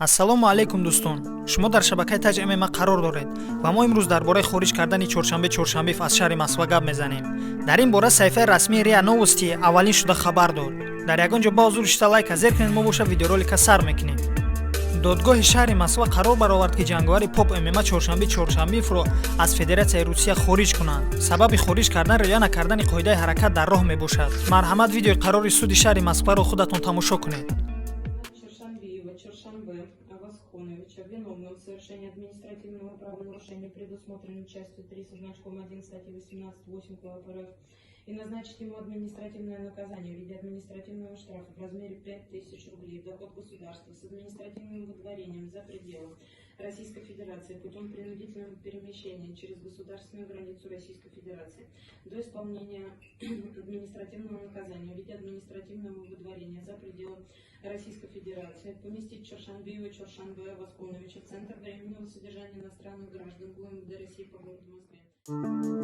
Ассалому алайкум, дӯстон! Шумо дар шабакаи Таҷ ММА қарор доред ва мо имрӯз дар бораи хориҷ кардани Чоршанбе Чоршанбеев аз шаҳри Москва гап мезанем. Дар ин бора саҳифаи расмии РИА Новости аввалин шуда хабар дод. Дар ягон ҷо ба ҳузур шита лайка зер кунед, мо боша видеоролика сар мекунем. Додгоҳи шаҳри Москва қарор баровард, ки ҷанговари поп ММА Чоршанбе Чоршанбеевро аз Федератсияи Русия хориҷ кунанд. Сабаби хориҷ кардан риоя накардани қоидаи ҳаракат дар роҳ мебошад. Марҳамат, видеои қарори суди шаҳри Москваро худатон тамошо кунед. Чоршанбиева Чоршанбе Авазхоновича виновным в совершении административного правонарушения, предусмотренным частью 3 со значком 1 статьи 18.8 КоАП РФ, и назначить ему административное наказание в виде административного штрафа в размере 5000 рублей в доход государства с административным выдворением за пределы Российской Федерации путем принудительного перемещения через государственную границу Российской Федерации до исполнения административного наказания в виде административного выдворения за пределы Российской Федерации, поместить Чоршанбиева Чоршанбе Авазхоновича в Центр временного содержания иностранных граждан ГУМВД России по городу Москве.